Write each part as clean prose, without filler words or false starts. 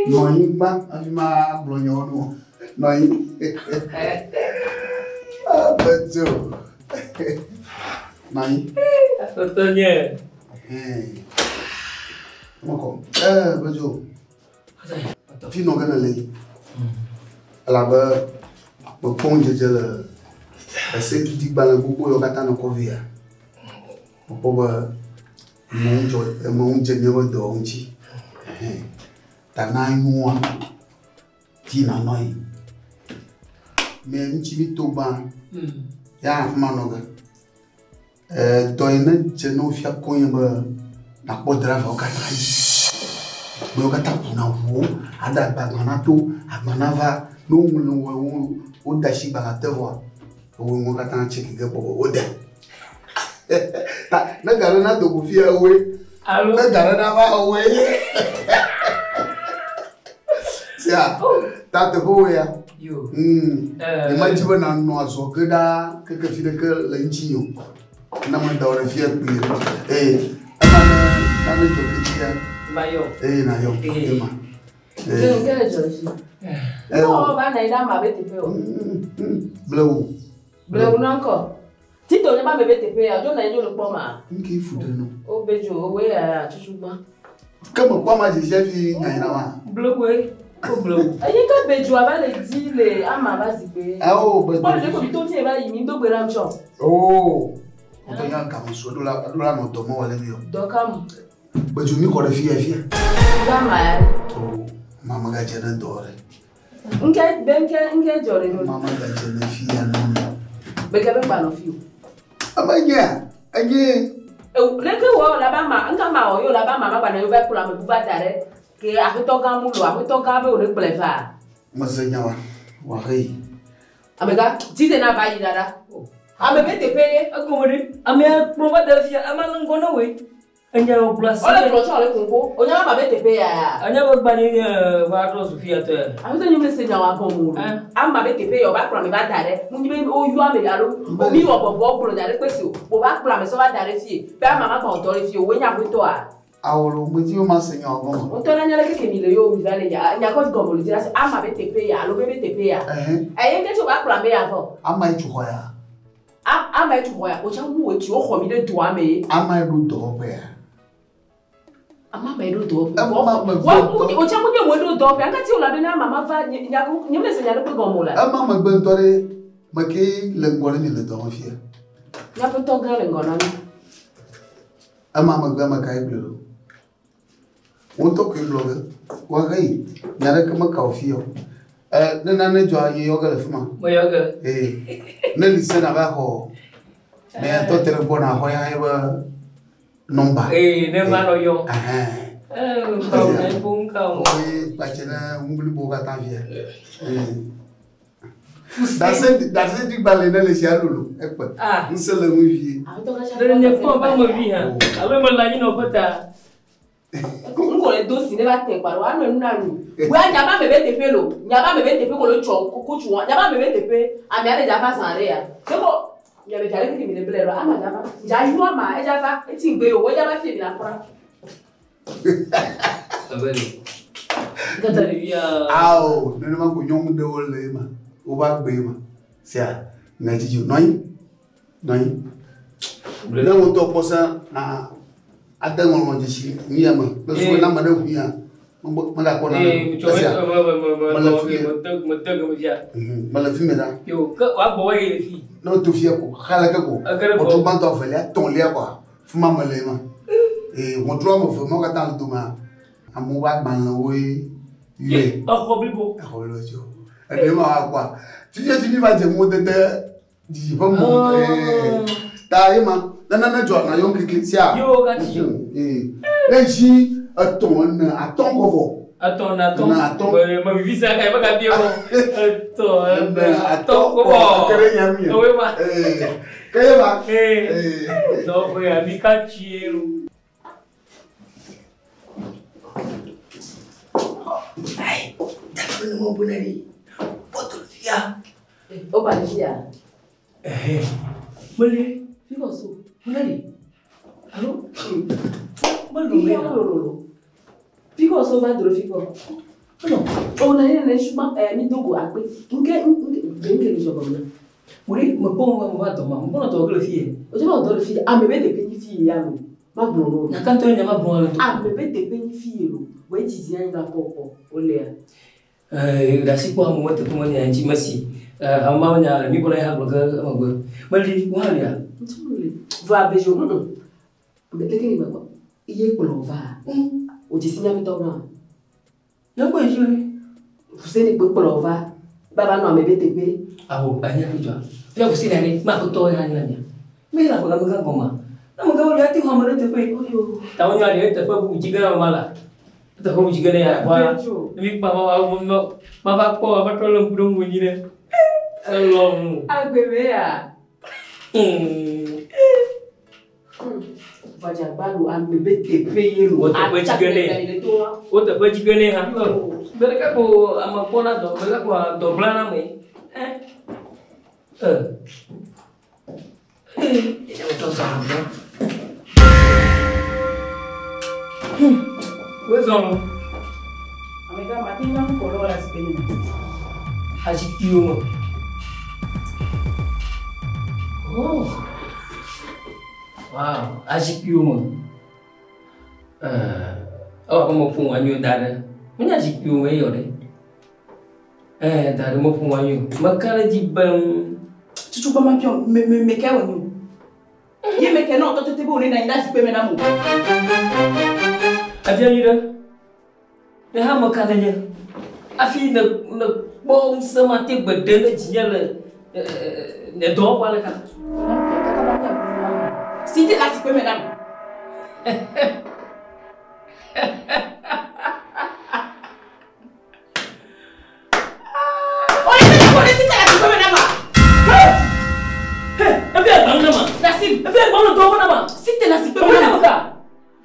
Nɔ anyi gbã hafi magblɔ nyawo na wò. Nɔ anyi. Abedzo. Nɔ anyi. Aƒetɔ nye. Mekɔ. Ee, Bedzo. Fi nɔ ge nèle yi. Elabe mekpɔ ŋudzedze le eseɖiɖigbalẽ gbogbo yiwo katã nèkɔ vɛa. Mekpɔ be eme ŋu dzɔ, eme ŋu dze míaƒe dɔa ŋuti. Ɛhɛn. Ta na nyoa, fi nànɔ yi. Mɛ ŋuti mi to gbã, ya afi ma nɔ ge. Dɔ yi ne dze ne wofia koŋ nye be nàkpɔ drivawo katã dzi. Ame yiwo katã kuna ʋuwo, ada agba agba na to, agba nava. Ne woŋlɔ wo, wode asi gbalẽa te vɔa, ewo nuwo katã tsɛki ge kpɔ be wode. Ta ne ga ɖe nado go fia ewoe. Alo. Ne ga ɖe nava ewoe. Sia, ta teƒe wo ya. Yo. Nye medzi be nanɔ azɔge ɖaa keke fi ɖeke le ŋutinye o. Ne meda wò ɖe fia kpuie. Ee, ema ne nane dzɔ ke dzia. Mayɔ. Ee, nayɔ. Ema. Ke ke le dzɔ dzi. Ee. Wo va nɔ anyi ɖe ama be teƒe o. Blewu. Blewu na ŋkɔ. Tito nye ba ame be teƒe ya, dzo nɔ anyi dzo le kpɔ ma. Ŋke fu ɖe no. Wo be dzo, wo ya tutu gbã. Ke me kpɔ ama dzesi hafi nya yina ma. Blewu. Wo blewu. Eye ke be dzo ava le di le ama ba zikpe. Awo be dzo. Kpɔ le ko mi to tie va yi mi do gbe ɖa ŋtsɔ. Oo. Wo to nya game su ɖo la ɖo la nɔ dɔ me wɔ le mi o. Dɔ kam. Be dzo mi kɔ ɖe fia fia. Gama ya. Oo. Mama gadze ne dɔ ɖe. Nke be nke nke dzɔ ɖe no. Mama gadze ne fia no. Be ke be gba nɔ fi o. Ame nye enye. Leke wɔ la ba ma nka ma wɔ yo la ba ma ma gba na yo va kplɔ ame bu va da ɖe. Ke aƒetɔ gã mu lo aƒetɔ gã be wo ne kplɔe va. Meze nya wa wa hei. Amegã tite na va yi ɖaɖa. Ame be teƒe ye. Egɔme ɖe amea kplɔ va da fia ama le ŋgɔ na woe. Enya wɔ gblɔ asi. Wole gblɔ tsɔ le konko. Onya ma be teƒe ya. Enya be gba nye nye va trɔ zu fia tɔe. Aƒetɔ nye me se nya wa gɔme o. Ama be teƒe ya va kplɔ ame va da ɖe. Mu nyi be wo yɔ ame alo o mi wɔ bɔbɔ gblɔ nya ɖe kpe si o. Wo va kplɔ ame sɔ va da ɖe fie. Be ama ma gbɔ dɔ le fie o. Wo nya aƒetɔa. Awolo meti wo ma se nya wa gɔme. Ŋutɔ na nya ɖe keke mi le yo mi va le nya nya kɔ gɔme le dzi la se ama be teƒe ya alo be be teƒe ya. Eye ŋke tso va kplɔ ame ya vɔ. Ama yi tso xɔ ya. Ama yi tso xɔ ya. O tsa wu wo tsi wo xɔ mi ɖe doa me ye. Ama yi ɖo dɔwɔƒe ya. Ama me ɖo dɔwɔƒe. Ema me Wa gbɔ o tsa mu nye wo ɖo dɔwɔƒe. Ŋke tsi wo la be na ama ma va nye nya nye me se nya ɖe kpe gɔme o la. Ema megbe ŋutɔ ɖe me ke le ŋgɔ ɖe mi le dɔwɔƒe fia. Míaƒe tɔ gã le ŋgɔ na mi. Ema megbe ame kae gblɔe ɖo? Wo ŋutɔ koe gblɔ ge. Wa hei, nya ɖeke meka wò fia o. Ne nane dzɔ nye yɔ ge le fi ma. Meyɔ ge. Ee. Ne li se nava xɔ, ne tɔ te ɖe gbɔ na xɔ ya ye be nɔmba. Ee, ne va nɔ yɔ. Ɛhɛn. Ee, ŋka wo, ne bo ŋka wo. Woe kpatse ne ŋu blibo katã fia. Ee. Dase dase digbalẽ ne le sia lolo ekpe. Ah. Ŋusẽ le ŋu vie. Ne nye kpɔ ba me vi hã. Alo me le anyi nɔƒe ta. Ŋkɔ le do si ne va te kpa ɖo anɔ nu na nu. Wa nyaba me be teƒe lo. Nyaba me be teƒe ko le tsɔ kutsu wa. Nyaba me be teƒe. Ame aɖe dza va zã ɖe ya. Seko nyame dza ɖe keke mi le ble ɖo. Ama dza va. Dza yɔ ama edza va. Eti ŋgbe yo. Wo dza va fie mi la kura. Abele. Kata ɖevia. Ao, nenema ko nyɔnu ɖewo le ema. Wova gbe ema. Sia, ŋa dzidzi. Nɔ anyi. Nɔ anyi. Ne wo ŋutɔ kpɔ sã na ade ŋɔŋlɔ dzesi nu ya me. Ne suku na ame ɖe ʋui ya, megakpɔ na Ee, tsɔ Esia, me me me me mele fi me te me te gɔme fia. Mele fi me ɖa. Yo, ke wòagbɔ wa yi le fi. Ne woto fia ko, xaleke ko. Ege ɖe Ʋɔtru gbɔ. gbãtɔ, evelia, etɔ̃lia kɔa, fi ma mele ema. Ee, ʋɔtru woame eve mawo katã le domea, amewo ƒe agbalẽwoe yɔe. Exɔ blibo. Exɔ blibo tso. Eɖe ma woakpɔa. Fifia fi mi va dze mo dede didi ƒe mɔ. Ee, ta ye ma, ne nane dzɔ na yɔ ŋkeke sia. Yo, gati. Ee, ne zi etɔ̃, ene, atɔ̃ kɔ vɔ. Atɔ̃, ene, atɔ̃. Ene, atɔ̃. Me, me vivi sia ka ye megabia o. Etɔ̃, ene, Ene, atɔ̃ atɔ̃ kɔ kɔ vɔ. Ke ɖe nya nu ye. Ewoe ma. Ee, ke ye ma. Ee. Ee. Dɔwɔƒe ya mi ka tsie lo. Ai, dàgbé ni mo bu náà rí. Bọ́tò fìyà. O ba le fia. Ɛhɛ. Mele. Fi kɔ so. Mele ɖi. Alo. Melo Fi me. kɔ lolo. Fi kɔ so va dro fi kɔ. O na ye ne shuma eh mi dogo akpe. Nke nke nke le jogo na. Wòle mekpɔ mo va dɔ ma, mekpɔ nɔ dɔ ge le fi ye. O je ba do le fi ame be teƒe nyi fi ya lo. Ma gblɔ no. Nyaka ŋutɔ ye nya ma gblɔ le to. Ame be teƒe nyi fi ye lo. Wo dzidzi anyi va kɔ kpɔ. O le ya. Ɖe asi kpɔ amewo teƒe me nya ŋuti mesi. Ame ma nya mi gbɔna ye hã gblɔ ge emegbe. Meli wo hã lia. Ntsu le. Va bejo. Me leke ni gbagba. Iye kplɔ va. O dzesi nya mi tɔ gã. Ne kpɔ yi dzi le. Fuseni kpe kplɔ va. Baba nɔ ame be teƒe. Awo anya fi dzɔa. Fia fusi na ne ma kotɔ ya anya mia. Me la kɔ amegã gɔma. Amegã wo le ate xɔ ame ɖe teƒe. Oyo. Ta wo nya ɖe teƒe bubu dzi ge na ma la. Teƒe bubu dzi ge ne ya va. Mi kpa ma ma ma va kpɔ ava trɔ le ŋku ɖe ŋu nyi ɖe. Elɔ nu. Agbe me ya. Vadzagba lo ame be teƒe ye lo. Wo teƒe dzi ge ne. Wo teƒe dzi ge ne hã. Gbe ɖeka ko ame kpɔna dɔ, gbe ɖeka ko dɔ bla na ame. Ɛ. Ɛ. Ee, wotɔ zɔ lɔ. Wozɔ lɔ. Amegã, mate ŋu akɔ ɖe wò le zikpui me. Azikpuiwo me. Oh. Wow, azikpuiwo me. Ewɔ abe meƒo ŋu anyi da ɖe. Menye azikpuiwo me eyɔ ɖe. Da ɖe meƒo ŋu anyi o. Meka ɖe edzi be Tutu gbɔ ma biɔ me me me ke wɔ nyo. Ye me ke na wòtɔ tete be wòne nɔ anyi ɖe zikpui me na mo. Avia nyui ɖe. Ne hã meka ɖe nye. Hafi ne ne kpɔ ŋusẽ ma te gbe ɖe ɖe dzinye le nye dɔwɔƒe ale ka. Si te le zikpui me na mo. Ole te ole si te le zikpui me na ma. He, ebi agbalẽ na ma. Nasim, Ebi agbalẽ le dɔwɔƒe na ma. si te le zikpui Ebi me na na ma. meka.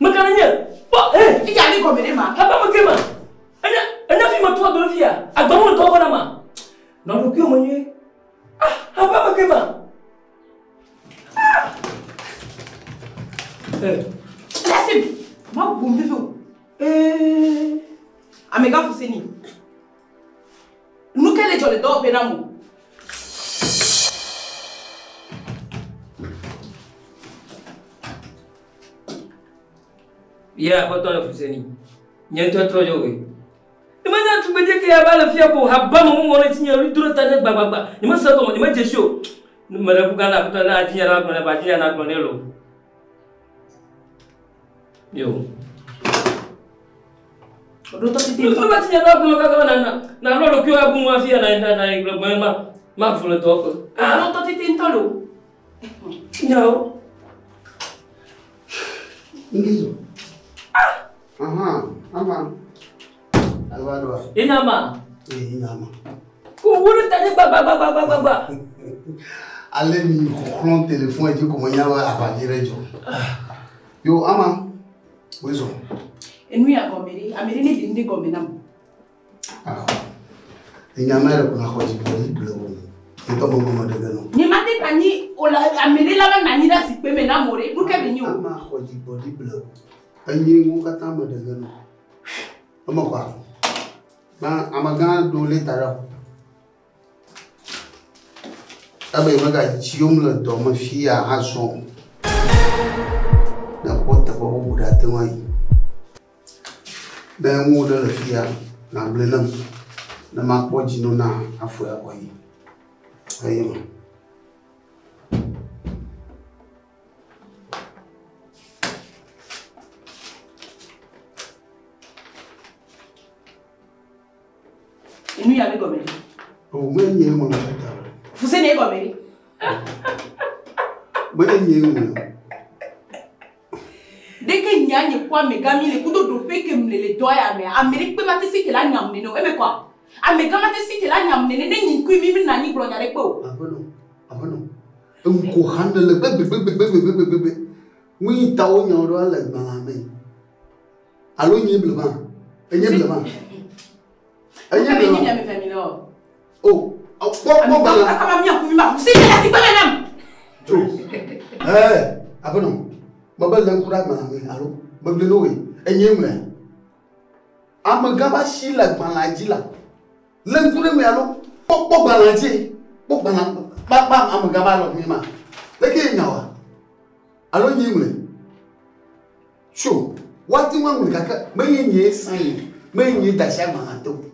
Meka ɖe nye. Kpɔ, he. Idza ali gɔme ɖe ma. Aba meke ma. Enya, enya fi me trɔ do ɖe fia. Agbalẽ le dɔwɔƒe na ma. Nɔ ɖokuiwò me nyuie. Ah, aba meke ma. Ah. Eh. Nasim, ma bu mi fifi o. Eh. Amegã Fuseni. Nu ke le dzɔ le dɔwɔƒe na mo. Ye aƒetɔ le Fuseni. Nye ŋutɔ trɔ dzɔ woe. Ne menya tugbedze ke ya va le fia ko haba me ŋu wɔle tsinye ɣli do ɖe ta nye gbagbagba. Nye mese gɔme, nye medze si o. Ne meɖe kuku na aƒetɔ na adzinya na gblɔ nɛ ba adzinya na gblɔ nɛ lo. Yo. Ɖo tɔ tete Ne ŋutɔ. ma dzinya na gblɔ kaka na na na lɔ ɖokuiwò abu ŋu hafi na na na gblɔ gblɔ ma ma vo le dɔwɔƒe. Ɖo tɔ tete ŋutɔ lo. Nyawo. Ngizo. Aha, ama. Ava ɖoa. Ye nya ma. Ee, nya ma. Ko wo ɖe ta nye gbagbagbagbagbagba. Ale mi xɔxlɔ̃ telefon dzi ko menya be aʋadzi ɖe dzɔ. Yo, ama. Wozɔ. Enu ya gɔme ɖe, ame ɖe ne ɖe nu ɖe gɔme na mo. Ah. Enya ma ɖe ko na xɔ dzigbɔɖi ble wo. Ŋutɔ me me ɖe ge nɔ. Nye ma te na anyi o la ame ɖe la va nɔ anyi ɖe zikpui me na mo ɖe. Nu ke be nyi o. Ama xɔ dzigbɔɖi ble wo. Enye ŋu katã me ɖe ge nɔ. Eme kɔa. Gbã amegã ɖo lɛta ɖe. Ebe megatsiom le dɔ me fia azɔ o. Ne kpɔ teƒe bubu ɖe ate ŋu ayi. Ne ŋu ɖe le fia, nàgblɔe nam. Ne makpɔ dzinu na afɔe akɔ yi. Eye ma. Enu ya be gɔme ɖe. O menye ŋlɔ lɛta o. Fuseni ye gɔme ɖe. Menye nye ŋlɔ. Ɖeke nya nye kɔ amegã mi le kudo ɖoƒe ke mle le dɔ ya mea, ame ɖe kpe ma te si te la nyam nene o. Eme kɔa? Amegã ma te si te la nyam nene ne nyi ŋkui mi mi na anyi gblɔ nya ɖe kpe o. Aƒenɔ, aƒenɔ. Eŋko hã ne le gbegbegbegbegbegbegbegbe. Nu yi ta wo nya ɖo le gbalẽa me. Alo nye blema. Enye blema. Enye Ke be nyi blema. mia me ve mi le o. O, kpɔ kpɔ Amegã gbalẽa. kaka ma mia kuvi ma. Si te le zikpui me nam. Tso. Ɛɛ, aƒenɔ. Mebe le ŋku ɖe agbalẽa me alo megblẽ no woe. Enye ŋlɔe. Amegã ba si le agbalẽa dzi la. Le ŋku ɖe me alo kpɔ gbalẽa dzi. Kpɔ gbalẽa kpa kpa amegã ba lɔ mi ma. Leke ye nya wa? Alo nyi ŋlɔe? Tso woate ŋu aŋlɔe gake menye nyee sign menye nyee da asi agbalẽa te o.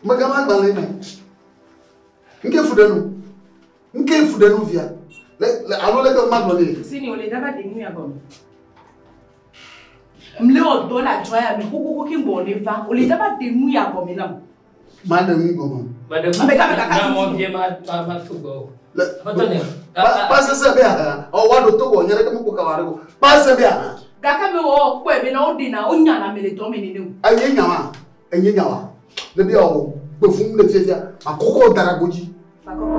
Amegã ba agbalẽ me. Ŋke fu ɖe nu. Ŋke fu ɖe nu via. Le le alo leke magblɔ nɛ. Sini o le daba de nu ya gɔme. Mle wɔ dɔ le adzɔ ya me xoxoxo ke gbɔ ne va. O le daba de nu ya gɔme nam. Ma ɖe nu gɔme. Ma ɖe Amegã me kaka na mɔ tutu. vie ma ma ma to gbɔ o. Le Aƒetɔ nye. pa sese be aha. Ɔ wa ɖo to wɔ nye ɖeke mekpɔ ka wa ɖe o. Pa se be aha. Gake me wɔ kpɔe bena woɖena wonyana ame le dɔ me nene o. Enye nya wa. Enye nya wa. Ne bia o gbe fum le fiafia. Makɔkɔ da ɖe agodzi. Va kɔkɔ.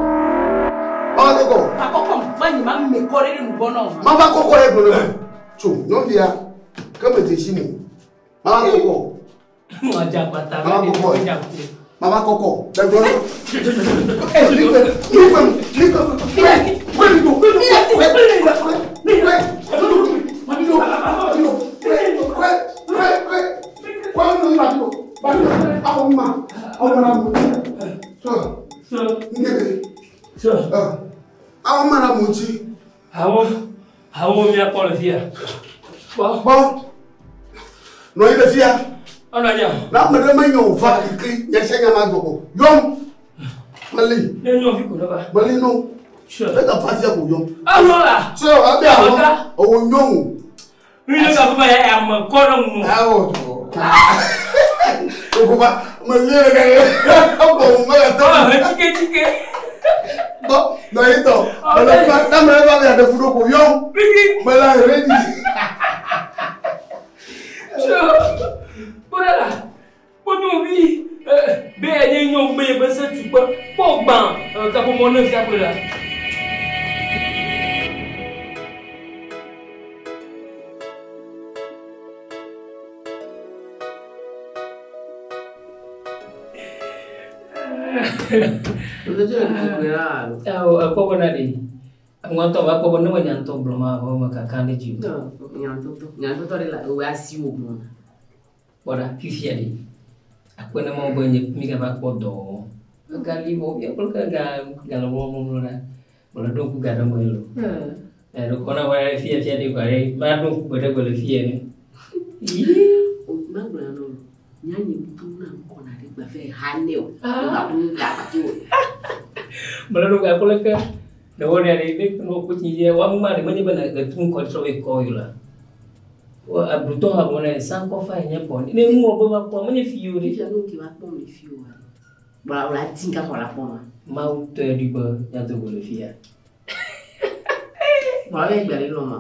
Ma va kɔkɔ. Va kɔkɔ va nye ma me kɔ ɖe ɖe nugbɔ nɔ. Ma va kɔkɔ ye gblɔ ne me. Tso nyɔnuvia ke me dze si mo. Ma va kɔkɔ. Ma dze akpata Ma va kɔkɔ. ma dze akpata. Ma va kɔkɔ. Le gblɔ ne. Eh, ligbe, ligbe, ligbe, ligbe, ligbe, ligbe, ligbe, So, Awo mana mo dzi. awo awo míakpɔ le fia. Kpɔ. Gbɔ. Nɔ anyi ɖe fia. Ɔnɔ anyi o. Na ame ɖe menye o va kekli nye sia nya ma gbɔ ko. Yɔm. Meli. Ne nyɔvi ko ne va. Meli no. Sure. Ne ka va fia ko yɔm. Alɔ la. Sɛ o abe awɔ. Owó nyɔnu. Mi ne ka fɔ ma ya ame kɔ ɖe ŋu. Awɔ tɔ. Okoba meli le ka ye. Ɔgbɔ mo mɛ tɔ. Ɔ tike tike. Gbɔ nɔ anyi tɔ. Mele fa na ame ɖe va be yeaɖe fu ɖo ko yɔm. Bigi. Mele ready. Sure. Kpɔ ɖe la. Kpɔ nyɔnuvi. Be enye nyɔnu be ye be se tukpe. Kpɔ gbã kaƒomɔ ne fia kple la. Awo ekpɔ bena ɖe ŋutɔ va kpɔ be ne menya ŋutɔ gblɔ ma vɔ me kaka ɖe dzi o. Nyantɔtɔ ɖe la ewɔ asi wò gblɔna. Kpɔ ɖa fifia ɖe akpe ne mawo be nye mi gava kpɔ dɔ wɔwɔ. Gali vɔ fia kple ke ga ga le mlɔmlɔ ɖa. Mele ɖo ŋku ga ɖe me lo. Ɛ ɖo kɔ na wa fia fia ɖe kɔ ɖe ma ɖo ŋku gbe ɖe gbe le fia ne. Yii. Magblɔ na wo nyanyi ŋutɔ na ŋkɔ na ɖe gba vɛ ha ne o. Eva nu da kpati o. Mele ɖo ga kple ke ne wo ɖe ɖe ne ne wo kpɔ tsi ye wa ma ɖe menye be ne etu ŋkɔ trɔ be kɔ yi la. Wo ablutɔ ha gblɔ ne sankɔfa ye nye kɔ ne ŋlɔ be va kpɔ menye fi o ɖe. Fifia nu ke va kpɔm le fi o wa. Bɔla wòle ati kaka wòle akpɔ ma. Mawu tɔe ɖi be míado go le fia. Bɔla bɛ gbe le lɔ ma.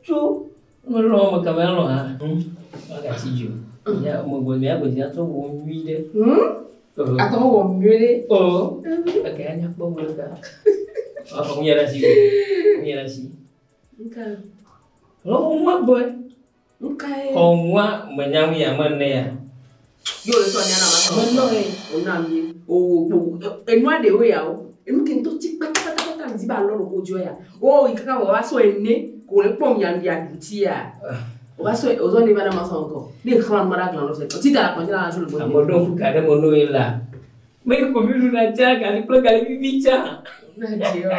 Tso melɔ me kame alɔ hã. Magatsi dzi o. Ya megbɔ mía gbɔ dzi atrɔ wɔ nyui ɖe. Atɔ wɔ nyuie ɖe. O eke anya kpɔ wo ɖeka. Ɔ ŋu yɛrɛ si o. Ŋu yɛrɛ si. Nka. Lɔ ŋua gbɔe. Nka ye. Xɔ ŋua menya ŋu ya me ne ya. Yóò le sɔ nya na ma sɔ. Menɔ ye. O na mi. O o enua ɖewo ya o. Enu ke ŋutɔ tsi kpatakpatakpata ŋdi ba lɔ ɖo ko dzɔ ya. O yi kaka wɔ va sɔ ene ko le kpɔm ya ya ɖuti ya. O va sɔ o zɔ ne va na ma sɔ ŋkɔ. Ne xlã nu ma ɖe agblɔ sɛ. O ti da la kɔntsi la na le gbɔ. Ame ɖo ŋku ga ɖe me no ye la. Me ko mi ɖuna tsã gali kple gali vivi tsã. Na dze o.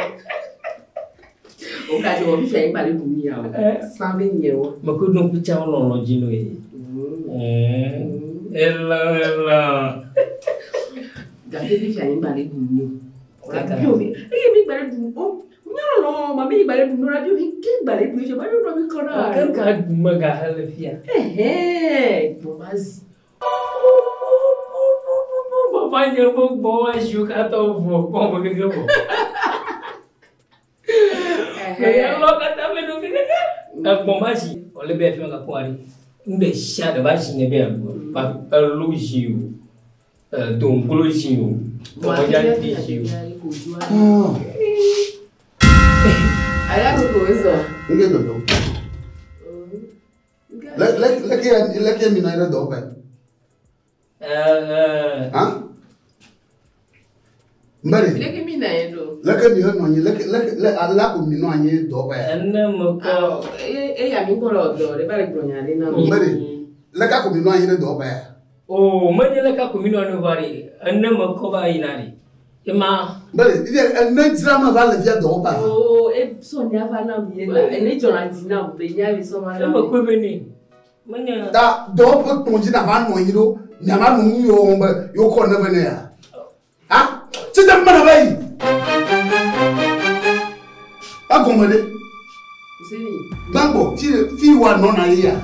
O ka dze wɔ fifia yi gba le ɖu mi ya o. San be nye o. Me ko ɖo ŋku tsã lɔlɔ dzi no ye. Elɔ elɔ. Gake fifia yi gba le ɖu mi o. Kaka. Bio mi. Eye mi gba le ɖu o. Nyɔlɔ ma mi gba le ɖu nora bio mi ke gba le ɖu ma mi nɔ mi kɔ na. Kanka ɖu me gahe le fia. Ɛhɛn gbɔmazi. Bàbá nye gbogbo wa ziwo katã vɔ kpɔm be keke vɔ. Lɔ katã be ɖo keke. Egbɔmazi wòle be afi ma gakpɔ aɖi. Nu ɖe sia ɖe va zi ne be yeaɖu. Elo zi o, doŋglo zi o, tɔmɔdza zi o. Aya koko wozɔ. Nke dɔdɔ. Leke leke mi nɔ anyi ɖe dɔwɔƒe. Hã? Mbɛri. Leke mi na ye ɖo. Leke mi he nɔ anyi leke leke le alea ko mi nɔ anyi dɔwɔƒe ya. Ene me kɔ. Eya mi gbɔ le dɔ ɖe va le gblɔ nya ɖe na mi. Mbɛri. Leke ko mi nɔ anyi ɖe dɔwɔƒe ya. O menye leke ko mi nɔ nu va ɖe ene me kɔ va yina ɖe. Ema. Bele fifia ene dzra me va le fia dɔwɔƒea. Oo e sɔ nya va nam ye la ene dzɔna dzi nam be nya be sɔ va nam. Eme koe be nɛ. Menye. Ta dɔwɔƒe kplɔ dzi nava nɔ anyi ɖo miava nɔ nu yiwo wɔm be yewo kɔ ne ve ne ya. Ha? Tete fi ma nava yi. Egɔme ɖe. Zeni. Gbãgbɔ fi fi wa nɔna ye ya.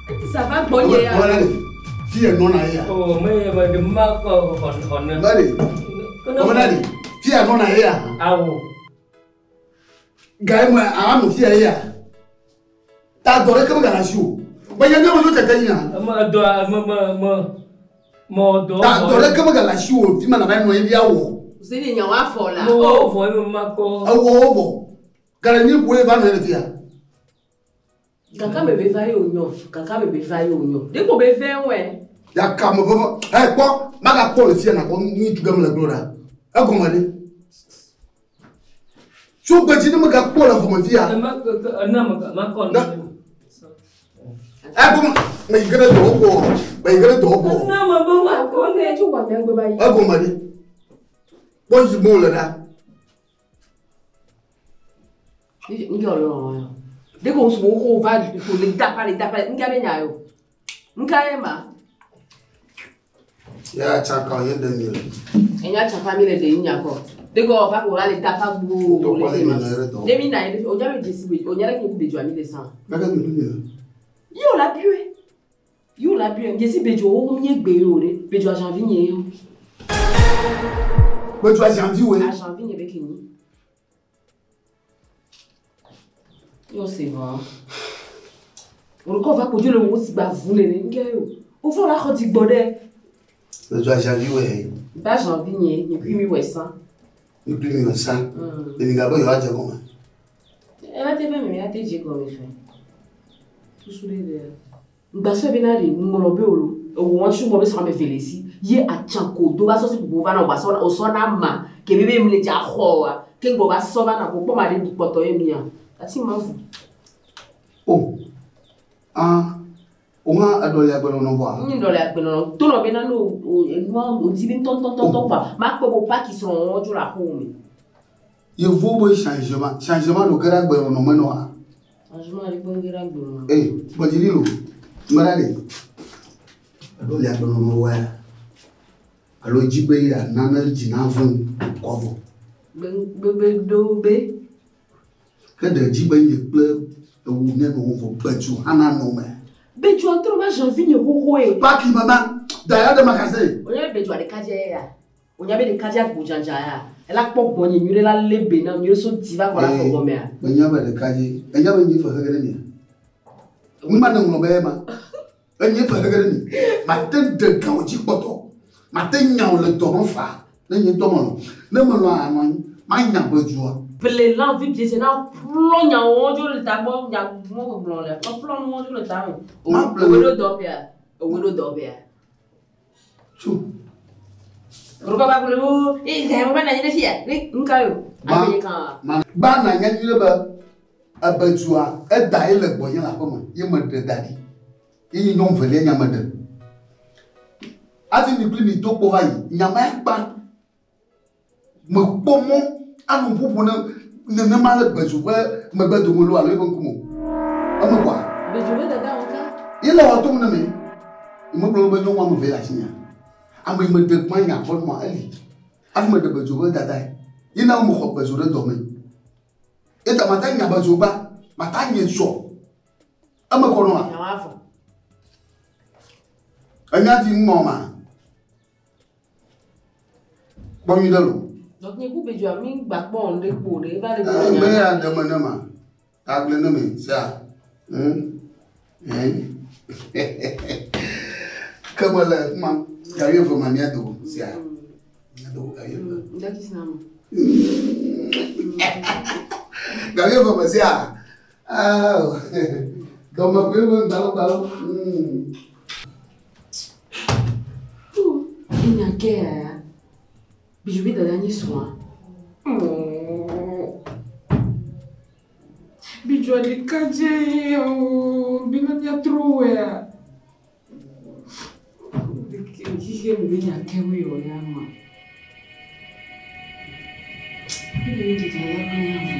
Eti sa va gbɔ nye ya. Gbɔ ɖe. Fi ye nɔna ye ya. O me me ɖe ma kɔ xɔ xɔ ne. Mɛ ɖe. Ɔmɛ ɖe. Fi ya nɔna ye ya. Awo. Ga ye me anɔ fi ya ye ya. Ta dɔ ɖeke megale asi o. Menye ne me tso tete yina. Me dɔ me me me me dɔ. Ta dɔ ɖeke megale asi o. Fi ma nava nɔ ye via wɔ. Zeni nya wa fɔ la. Mo wɔ vɔ ye me ma kɔ. Ewɔ wo vɔ. Gale nyi ƒo ye va nɔ ye le fia. Kaka me be va ye o nyɔ. Kaka me be va ye o nyɔ. De ko be fɛ wɛ. Ya ka me veve. Ɛ kpɔ magakpɔ le fia nakɔ nu tu gem le gblɔ ɖa. Egɔme ɖe. Tso gbedzi ne megakpɔ le xɔme fia. Ema ke ke ena me ma kɔ ne. Egɔme me yi ge ɖe dɔwɔƒe o. Me yi ge ɖe dɔwɔƒe o. Ena me be ma kɔ ne. Tso wa mia gbe ba yi. Egɔme ɖe. Kpɔ yi mo le ɖa. Nke o lɔ wa. De ko so ko va ko le da pa le da pa nke be nya yo. Nke ye ma. Ya tsaka ye ɖe mi le. Enya tsaka mi le de nya ko. De ko va ko la le da pa gbo le ma. De mi na ye o nya be jesi be o nya le ko be jo ami le san. Mɛkɛ mi mi le. Yo la bue. Yo la bue. Jesi be jo o nye gbe yo re. Be jo ajanvi nye yo. Be jo ajanvi we. Ajanvi nye be kenyi. Yo c'est bon. On ko va ko jo le wo si gba vu le ne nke yo. O fo la xɔ ti gbɔ ɖe. Be jo ajanvi we. Ba janvi nye nye kui mi wɛ san. Mi kui mi wɛ san. Le mi ga be yewoadze gɔme. Ela te be mi ya te dze gɔme fɛ. Susu ɖe le. Ngbasɔ bena ɖe ŋlɔ be o lo. Ewo wɔn su mɔ be sɔrɔ me vele si. Ye atsanko do va sɔ si gbogbo va na o sɔ o sɔ na ma. Kebe be mi le dza xɔ wa. Ke ŋgbɔ va sɔ va na ko kpɔ ma ɖe kpɔtɔ ye mia. Ati ma vu. O. Ah. O hã eɖɔ le agbenɔnɔ vɔa? Nyi ɖɔ le agbenɔnɔ. To nɔ bena no o enua o di be ŋutɔŋutɔŋutɔ kpa. Ma kpɔ bo paki srɔ̃ wɔn tso le aƒewò me. Yevuwo be changement changement ɖo ke ɖe agbenɔnɔ me nɔa? Changement ɖe kpe ge ɖe agbenɔnɔ. Ee, gbɔdzi ɖi lo. Ŋgɔ ɖa ɖe. Eɖo le agbenɔnɔ wɔa? Alo dzi be ya nane dzi na ve kɔ vɔ. Be be ɖo be. Ke ɖe dzi be nye kple ewu míanɔ wo vɔ gbedzu hã nanɔ me. Bedzua trɔ va janvi nye xoxoe. Paki mama da ya ɖe magasin. O nya be bedzua ɖeka dze ya. O nya be ɖeka dze agbo dzadza ya. Ela kpɔ gbɔ nye nyuie ɖe la lé be na nyuie so di va kɔ la fɔ gɔmea. Menya be ɖeka dze. Enya be nye fe xexe ɖe mia. Nu ma ne ŋlɔ be ema. Enye fe xexe ɖe mi. Mate ɖe gawo dzi kpɔtɔ. Mate nya wo le dɔ me fa. Ne nye dɔ me lɔ. Ne me lɔ anɔ anyi. Manya bedzua. Ple lãvi bie dze na ƒlɔ nyawo dzo le ta gbɔ nya mɔ gblɔ le. Ƒlɔ nuwo dzo le ta me. Ma ple. Owo ɖo dɔƒea. Owo ɖo dɔƒea. Tso. Orúkọ bá kúlẹ̀ ó ìgbà ẹ̀rọ bá nàìjíríà fìyà ní nǹkan yòó. Ma ma gba na nya nyuie be ebedzua eda ye le gbɔnye le aƒeme ye me ɖe da ɖi. Ye nye nyɔnu velia nya me ɖe. Hafi mi kpli mi do kpo va yi nyama ya gba. Me kpɔ mɔ anɔ ƒoƒo ne nenema le gbedzu ƒe megbe dome lo alo eƒe ŋkume o. Eme kɔa? Gbedzu be dada wo ka? Ye le wɔ tom ne me. Megblɔ be nyɔnu ame eve le asi nya. Ame yi me ɖe gbã nya ƒe nua eli. Hafi me ɖe gbedzu ƒe dada ye. Ye na me xɔ gbedzu ɖe dɔme. Ye ta mata nya gbedzu gba, mata nye sɔ. Eme kɔ nɔa? Nyawa vɔ. Enya ti ŋmɔ ma. Kpɔ nyui ɖe lo. Donc nye ku gbedzua mi gba kpɔ ŋɖe kpo ɖe eva le gblɔ Eme nya. ya ɖe me ne ma. Agble ne me sia. Ke me le fi ma gavi eve ma mía do sia. Mía do gavi eve. Ndaki sina mo. Gavi eve me sia. Ah. Dɔme koe be gbalo gbalo. Enya ke ya. Bijou be dada nyi srɔ̃a. Bijou ɖeka dze ye o bena míatrɔ wɔea. Xixi mi be nya kewo yɔ ya ma. Mi le dzidza la kple nya vɔ.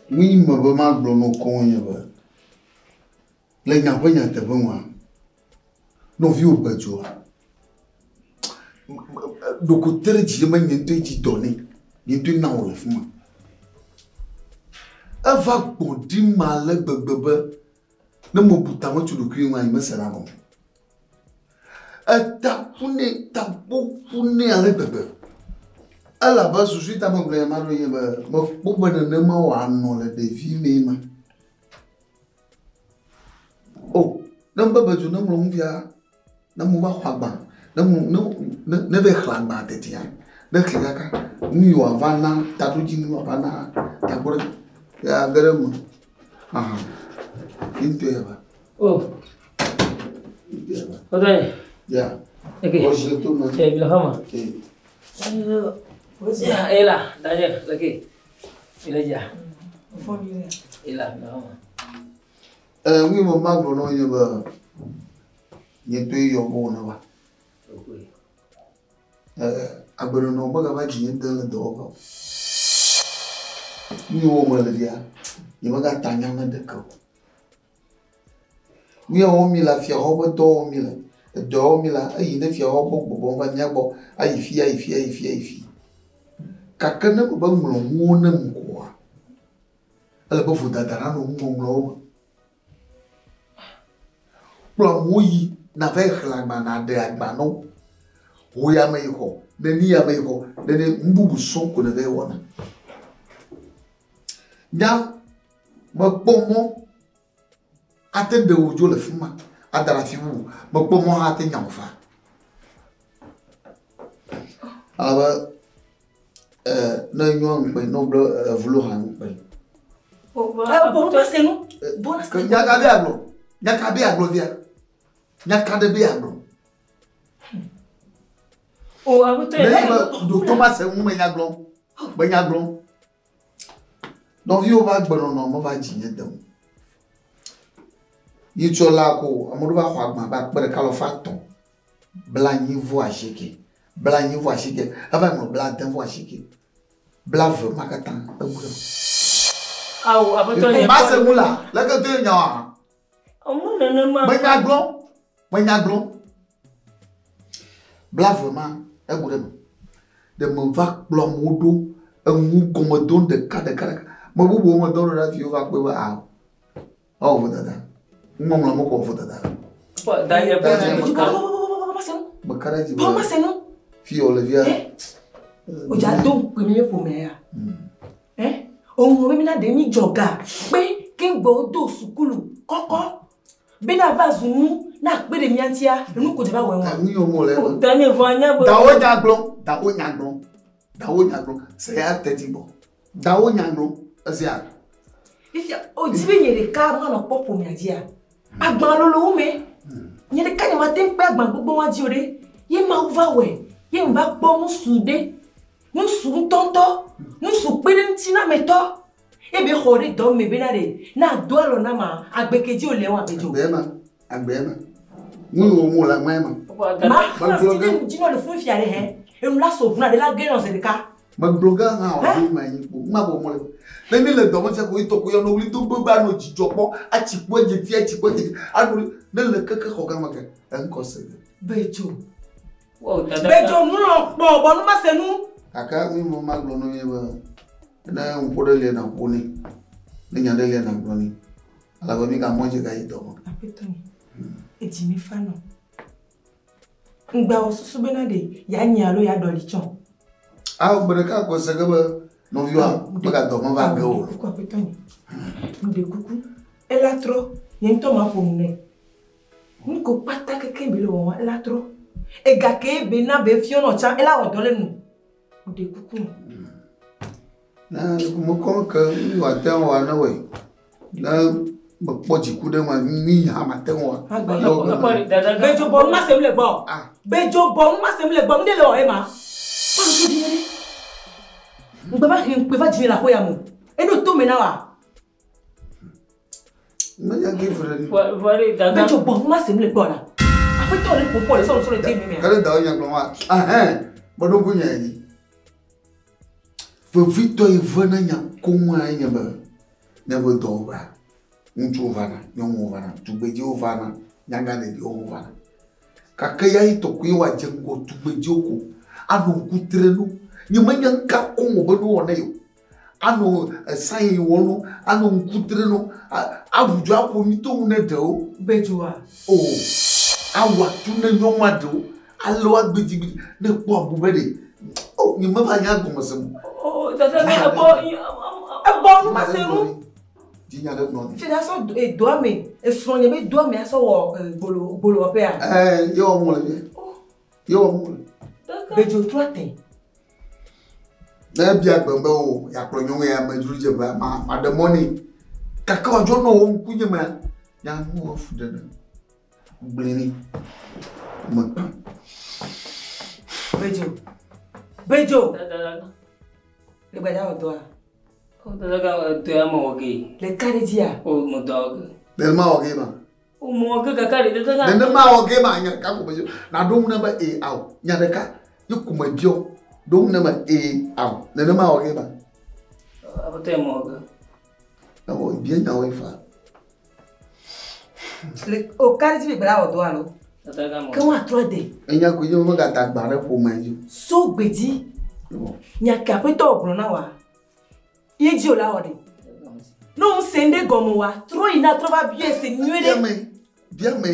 Nu yi me be magblɔ na wò koŋ nye be, le nya ƒe nyateƒe nua, nɔviwò gbe dzoa, ɖeko te ɖe dzi be nye ŋutɔe dzi dɔ nɛ, nye ŋutɔe na wòle fi ma. Eva gbɔ ɖim ale gbegbe be ne mebu tame tso ɖokuinye ŋua, nyemesena gɔme o. Eta ku nɛ, tagbɔ ku nɛ ale gbegbe. Elabe susu yi ta megblɔ nya ma ɖo nye be mekpɔ be nenema wòanɔ le ɖevi mee ma. O, ne mebe be dzo ne ŋlɔ nu fia, ne mo va xɔ agba, ne ŋlɔ, ne, ne, ne va xlẽ agba tetia, ne xlẽ kaka, nu yi wòava na taɖodzinu wòava na tagbɔ ɖe, ya ge ɖe eme. Aha, ye ŋutɔe ya va. O. Ye ŋutɔe ya va. Ɔtɔ ye. Ya. Ok. Wɔ zi le to me. Eh, mi le xɔme. Eh. Ya, ela, Daniel, leke. Mi le dzia. Ela, mi le xɔme. Eh, nu yi me magblɔ na wo nye be, nye ŋutɔe yɔ be wo ne va. Eh, agbenɔnɔ megava dzinye de le dɔwɔƒe o. Nu yi wɔm mele fia, nyemegata nya ne ɖeke o. Nu ya wɔm mi le fiaxɔ ƒe dɔ wɔm mi le. Edɔ wɔm mi le, eyi ne fiaxɔ gbɔ gbɔgbɔm va mía gbɔ, ayi fi, ayi fi, ayi fi, ayi fi. Gake ne mebe ŋlɔ nuwo ne ŋu koa, ele be vodada nanɔ nuŋɔŋlɔwo me. Kplɔ amewo yi nava yi xlẽ agba, naɖe agba na wo. Ho ya me yi xɔ, neni ya me yi xɔ, nene nu bubu sɔŋ ko neva yi wɔna. Nya mekpɔ mɔ ate ɖe wò dzo le fi ma, ada ɖe afi bubu. Mekpɔ mɔ hã ate nya wò fa. Ale be, ne nyɔ ŋukpe, ne wogblɔ evlo hã ŋukpe. Bon, c'est nous. Bon, c'est nous. Nyaka be agblɔ. Nyaka be agblɔ via. Nyaka ɖe be agblɔ. O, aƒetɔ Ne ye. be ɖo Thomas ŋu me nya gblɔm. Me nya gblɔm. Nɔviwo va gbenɔnɔ meva dzinye dem. Nyitsɔ la ko ame ɖewo va xɔ agba be akpe ɖeka alafa etɔ̃. Bla anyi vɔ asieke. Bla anyi vɔ asieke. Eva ŋlɔ bla ade vɔ asieke. Bla ve ma katã ebu ɖe. Awo, aƒetɔ nye. Ma se ŋu la, leke to ye nya wa? Ɔmu nenema. Me nya gblɔm. Me nya gblɔm. Bla ve ma ebu ɖe me. Ɖe me va kplɔ amewo ɖo enu gɔme dom ɖeka ɖeka ɖeka. Me bubuwo me dɔ ɖo ɖe afi wo va kpɔe be awo. Ewɔ vodada. Nuŋɔŋlɔ me kɔ vodada. Kpɔ, Daniel, kpɔ, Daniel, Daniel, meka. meka. Meka ɖe dzi be Bon, c'est nous. fi yɔ le fia. O dza do ŋukpe mi ƒome ya. Eh? Oŋlɔ be mina ɖe mi dzɔ ga kpe ke ŋgbɔ do sukulu kɔkɔ. Bena va zu nu na kpe ɖe mía ŋutia, enu ko dze va wɔ ŋua. Nu yiwo mo le O, Daniel, vɔ anya be. Dawo nya gblɔm, dawo nya gblɔm, dawo nya gblɔm. Se ya teti gbɔ. Dawo nya gblɔm. Esia. Fifia, o dzi be nye ɖeka manɔ kpɔ ƒomea dzia. Agba lolo wo me. Nye ɖeka nye mate ŋu kpe agba gbogbo wa dzi o ɖe. Ye Mawu va wɔe. Ye ŋva kpɔ nusu ɖe. Nusu ŋutɔŋutɔ. Nusu kpe ɖe ŋuti na ametɔ. Ye be xɔ ɖe dɔ me bena ɖe. Na do alɔ na ma, agbe ke dzi wòle wa be dzo. Agbe ma, agbe ma. Nu yiwo mo le agba ma. Ma xlẽ asi ɖe nu dzi nɔ le fún fia ɖe hɛ. Enu la so ʋuna ɖe la ge nɔ zi ɖeka. Megblɔ ge hã wòadzo ma anyi kpo. Ma bɔ mo le. Ne mi le dɔ me fia ko yi tɔ ko yɔ nɔ wli do gbegbe anɔ dzidzɔ kpɔ, atsi kpo edze fi, atsi kpo edze fi. Anɔ wli, ne le keke xɔ gã me ke, eŋkɔ se ge. Bedzo. Wo, dada. Bedzo nu lɔ kpɔ, bɔ nu ma se nu. Gake nu yi me magblɔ na wo nye be, ne ŋku ɖe lia na ƒo nɛ, ne nya ɖe lia na gblɔ nɛ. Elabe mi gamɔ dzi gayi dɔ me. Aƒetɔ nye, edzi mi fa nɔ. Ŋgba wɔ susu bena ɖe ya nye alo ya ɖɔli tsɔ. Awo gbe ɖeka ko se ge be nɔviwoa megadɔ me va ge o. Kuku aƒetɔ nye, ŋɖe kuku. Ela trɔ, nye ŋutɔ ma ƒo nu nɛ. Nu ko kpata keke be le wɔwɔ, ela trɔ. Ega ke be na be fiɔ nɔ tsã, ela wɔ dɔ le nu. Ŋɖe kuku. Na mekɔ ke nu wòate ŋu awɔ ne wɔe. Ne mekpɔ dziku ɖe ŋua, nu yi hã mate ŋu awɔ. Magba Ne wɔ Akpɔ ɖe dada gã. Bedzo bɔ nu ma sem le gbɔ. Ah. Bedzo bɔ nu ma sem le gbɔ. Nu ɖe le wɔ ema. Kpɔ nu to dzi nye ɖe. Ŋgba va he ŋukpe va dzinye le aƒe ya me o. Eɖo tome na woa? Menya ge fu ɖe ni. Vɔ ɖe dada. Bedzo gbɔ ma se nu le gbɔ la. Aƒetɔ le ƒoƒo le sɔlɔ sɔlɔ de mi mea. Kale dawo nya gblɔ ma. Ahɛn, meɖo ŋku nya dzi. Vevitɔ yi ve na nya koŋua nye be míaƒe dɔwɔƒea, ŋutsuwo vana, nyɔnuwo vana, tugbedzewo vana, nyagãɖeviwo hã vana. Gake ya yi tɔkɔe woadze ŋgɔ tugbedzewo ko anɔ ŋku tre nu. Nyemenya nu ka koŋ wòbe nuwɔ ne yewo. Anɔ esayi wɔ nu, anɔ ŋku tre nu, aʋu dzo aƒo mi to ŋu ne ɖewo. Bedzoa. O, awɔ atu ne nyɔnua ɖewo, ale woagbidigbidi ne kpɔ abu be ɖe. O, nyemeva nya gɔme se mo. O dada ne ebɔ. Ebɔ nu ma se nu. Dzinya ɖe gblɔ ni. Fia sɔ doa me, esrɔ̃ nye be doa me asɔ wɔ gbolo gbolo wɔƒea. Ɛɛ, ye wɔ mu le fie. Ye wɔ mu le. Bedzo trɔ te. Ne ebia gbe be o, yeakplɔ nyɔnu ya amedzrodzeƒea, ma maɖe mɔ nɛ. Gake wòadzɔ nɔ wò ŋkunye mea, nya nu wɔ fu ɖe ne. Gblẽ nɛ. Megbã. Bedzo. Bedzo. Dada. Le gbadza wɔ dɔa. O dada ka dɔ ya me wɔ ge. Le ka ɖe dzia? O me dɔ wɔ ge. Nenema wɔ ge ma. O me wɔ ge kaka ɖe dada ka. Nenema wɔ ge ma, nya ɖeka ko me na ɖo ŋu ne be ee ao. Nya ɖeka ye ko me biɔ. Ɖo ŋu ne be ee ao. Nenema wɔ ge ma. Aƒetɔ ya me wɔ ge. Ewɔ bia nyawoe fa. Le o ka ɖe dzi be gbadza wɔ dɔa alo? Dada ka me Ke woatrɔ de. Enya ko nye megada agba ɖe ƒome dzi. So gbedzi. Nya ke aƒetɔ wɔ gblɔ na woa? Ye dzi wòle awɔ ɖe. Ne wo se ŋɖe gɔme oa, trɔ yina trɔ va biɔe se nyuie ɖe. Biame, biame.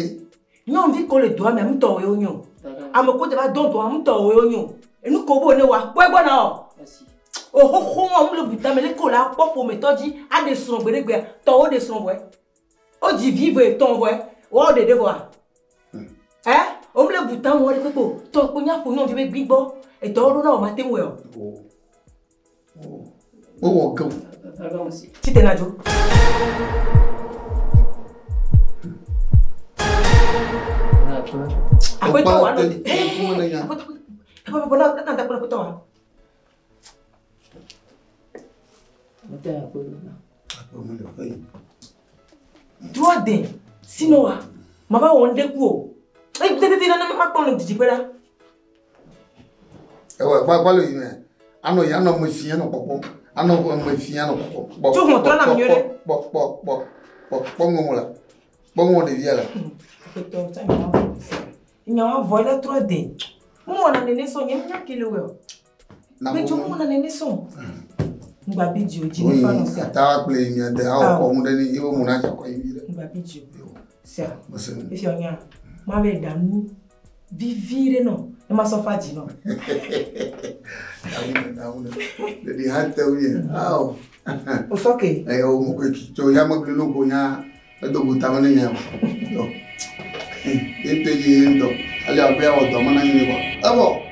Nyɔnuvi ko le doa mea, ŋutɔwoe wonye o. Ame ko te va dɔn doa, ŋutɔwoe wonye o. Enu ko bo ne woa, kpɔe gbɔ na wɔ. O xoxo wɔm le butame le ko la kpɔ ƒometɔ dzi aɖe srɔ̃ gbeɖegbea, tɔwo ɖe srɔ̃ vɔe. Wodzi vi ve tɔn vɔe, woawo ɖeɖe vɔa. Ɛ, womle butame wɔ ɖe kpekpe o. Tɔ kpo nya ƒo nyɔnuvi be gbi gbɔ. Etɔwo ɖo na wɔ mate ŋu wɔe o. Wowɔ ge o. Tite na dzo. Aƒetɔ wa nɔ. Aƒetɔ na na da kpɔ aƒetɔ wa. Droit den. Sinon wa, ma va wɔ ŋɖe ku o. Eyi tete na ma kpɔ le didiƒe ɖa. Ewɔ kpakpa le yi me. Anɔ yi anɔ ame fia nɔ kpɔkpɔm. Anɔ ame fia nɔ kpɔkpɔm. Tso ʋɔtrɔ nam nyuie ɖe. Kpɔ kpɔ kpɔ kpɔ kpɔ ŋɔŋɔ la. Kpɔ ŋɔŋɔ ɖevia la. Aƒetɔ, tsa nya wa vɔ sia. Nya wa vɔ ele trɔ den. Mu wɔna nene sɔ nye nya ke le wɔ. Medzo mu wɔna nene sɔ. Ŋgba bi dzi o dzi ne fa nɔ sia. Ata kple yi mia de awɔ kɔ ŋu ɖe ni ye wo mu na dza kɔ yi vi ɖe. Ŋgba bi dzi o. Sia. Mese nu. Efia nya. Ma be ɖa nu vivi ɖe nɔ. Ne ma sɔ fa dzi nɔ. Dawu ne dawu ne. Ɖeɖi hã te ŋu ye. Awo. O sɔ ke. Eye wo mu koe tso ya me bli nugo nya edo go tame ne nya o. Yɔ. Ye ŋutɔ dzi ye ŋutɔ. Ale abe awɔ dɔ me na nyi kɔ. Evɔ.